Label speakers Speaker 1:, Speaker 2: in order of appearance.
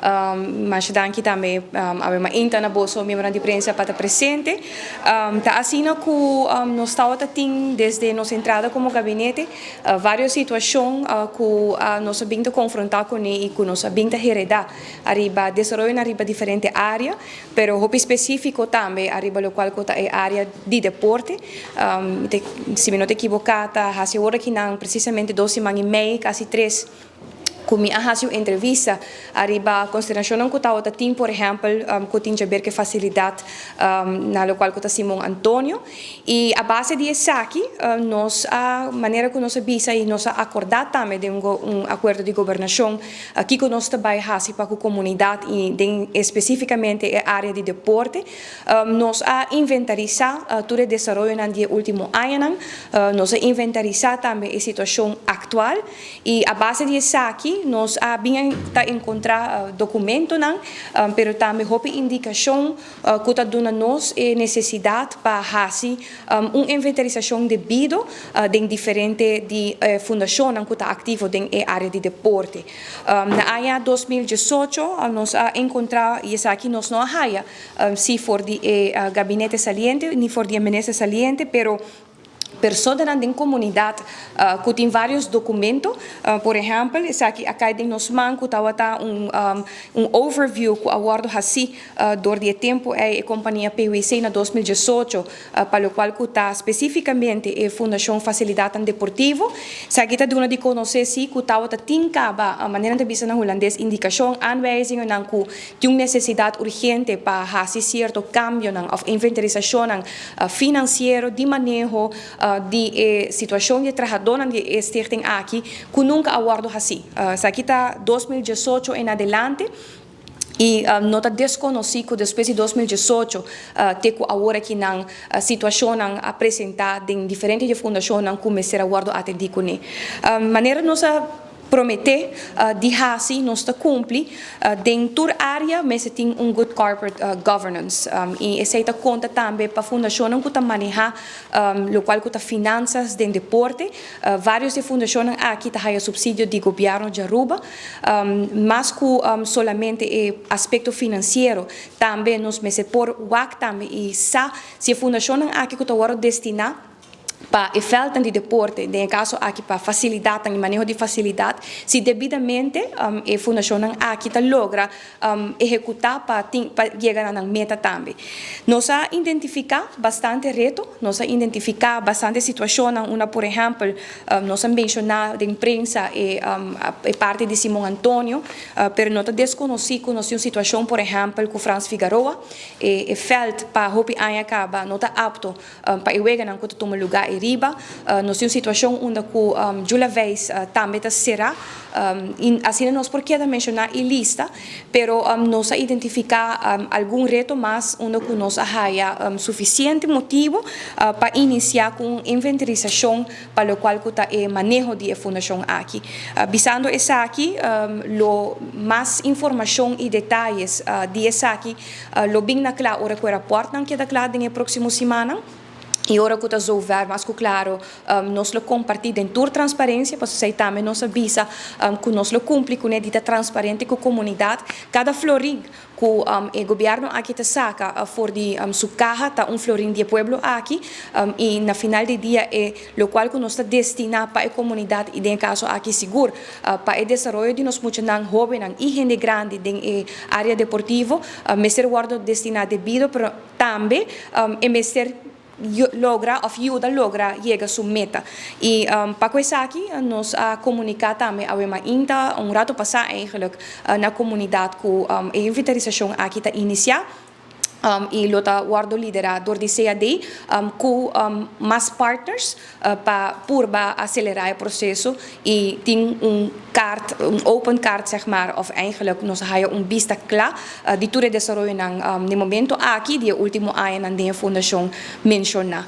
Speaker 1: Masha danki tambe awe mainta na boso miembronan di prensa pa ta presente. Ta asina ku nos tabata tin desde nos entrada komo gabinete varios situashon ku nos a bin ta konfrontá kuné i ku nos a bin ta heredá ariba desaroyonan riba diferente área, pero hopi spesífiko tambe ariba lokual ku ta e área di deporte. Si mi no ta ekiboká ta hasi awor akinan presisamente 2 siman i mei, kasi 3, ku mi a hasi un entrevista ariba konsiderashonnan ku tabata tin, por ehèmpel, ku tin di aber ku fasilidat na lokual ku ta Simon Antonio. I a base di esaki, nos a manera ku nos a bisa i nos a akordá tambe den un akuerdo di gobernashon kiko nos ta bai hasi pa ku komunidat i den spesífikamente e área di deporte. Nos a inventarisá tur e desaroyonan di último añanan, nos a inventarisá tambe e situashon aktual i a base di esaki nos a bin ta enkontrá dokumentonan, pero tambe hopi indikashon ku ta duna nos e nesesidat pa hasi un inventarisashon debido den diferente di fundashonnan ku ta aktivo den e área di deporte. Na aña 2018 nos a enkontrá, i esaki nos no a haya si for di e gabinete saliente ni for di minister saliente, pero personanan den komunidat ku tin varios dokumento. Por ehèmpel, esaki a kai den nos man ku tabata un overview ku a wòrdu hasi dor di tempu e kompania PwC na 2018 pa lokual ku ta spesífikamente e Fundashon Fasilidat Deportivo. Esaki ta duna di konosé si ku tabata tin kaba, manera ta bisa na hulandes, indikashon, aanwijzingen ku tin un nesesidat urgente pa hasi sierto kambionan òf inventarisashon finansiero di maneho di e situashon di trahadónan di e stichting aki ku nunka a wòrdu hasi. Esaki ta 2018 en adelante i no ta deskonosí ku despues di 2018 te ku awor akinan situashonnan a presentá den diferente fundashonnan ku mester a wòrdu atendí kuné. Manera nos a prometé di hasi, nos ta kumpli. Den tur área mester tin un good corporate governance i esei ta konta tambe pa fundashonnan ku ta manehá lokual ku ta finansa den deporte. Varios di fundashonnan aki ta haya supsidio di gobièrnu di Aruba. Mas ku solamente e aspekto finansiero, tambe nos mester por wak tambe i sa si e fundashonnan aki ku ta wòrdu destiná pa e veld di deporte, den kaso aki pa fasilidat i maneho di fasilidat, si debidamente e fundashonnan aki ta logra ehekutá pa yega na meta tambe. Nos a identifiká bastante reto, nos a identifiká bastante situashon, una, por ehèmpel, nos a menshoná den prensa e parti di Simon Antonio, pero no ta deskonosí ku nos tin un situashon, por ehèmpel, ku Frans Figaroa, e veld pa hopi aña kaba no ta apto pa e weganan ku ta tuma lugá ariba. Nos tin un situashon unda ku Jula Weiss tambe ta será, i asina nos por keda menshoná e lista, pero nos a identifiká algun reto mas unda ku nos a haya sufisiente motibu pa inisiá ku inventarisashon pa lokual ku ta e maneho di e fundashon aki. Bisando esaki, lo mas informashon i detaye di esaki lo bin na kla ora ku e rapòrtnan keda kla den e próksimo siman. I ora ku ta zover, mas ku klaro, nos lo kompartí den tur transparensia, pasobra tambe nos a bisa ku nos lo kumpli ku e transparente ku komunidat. Kada florin ku e gobièrnu aki ta saka for di su kaha ta un florin di pueblo aki i na final di dia e lokual ku nos ta destiná pa e komunidat i den kaso aki sigur pa e desaroyo di nos muchanan, hóbennan i hende grandi den e área deportivo, mester wòrdu destiná debido, pero tambe e mester logra òf yuda logra yega su meta. I pa esaki nos a komuniká tambe awe mainta, un ratu pasá eigenlijk, na komunidat ku e inventarisashon aki ta inisiá i lo ta wòrdu liderá dor di CAD ku mas partners pa purba aselerá e proseso i tin un kaart, un open kaart, zeg maar, of eigenlijk nos haya un bista kla di tur e desaroyonan na momento aki di último añanan den fundashon menshoná.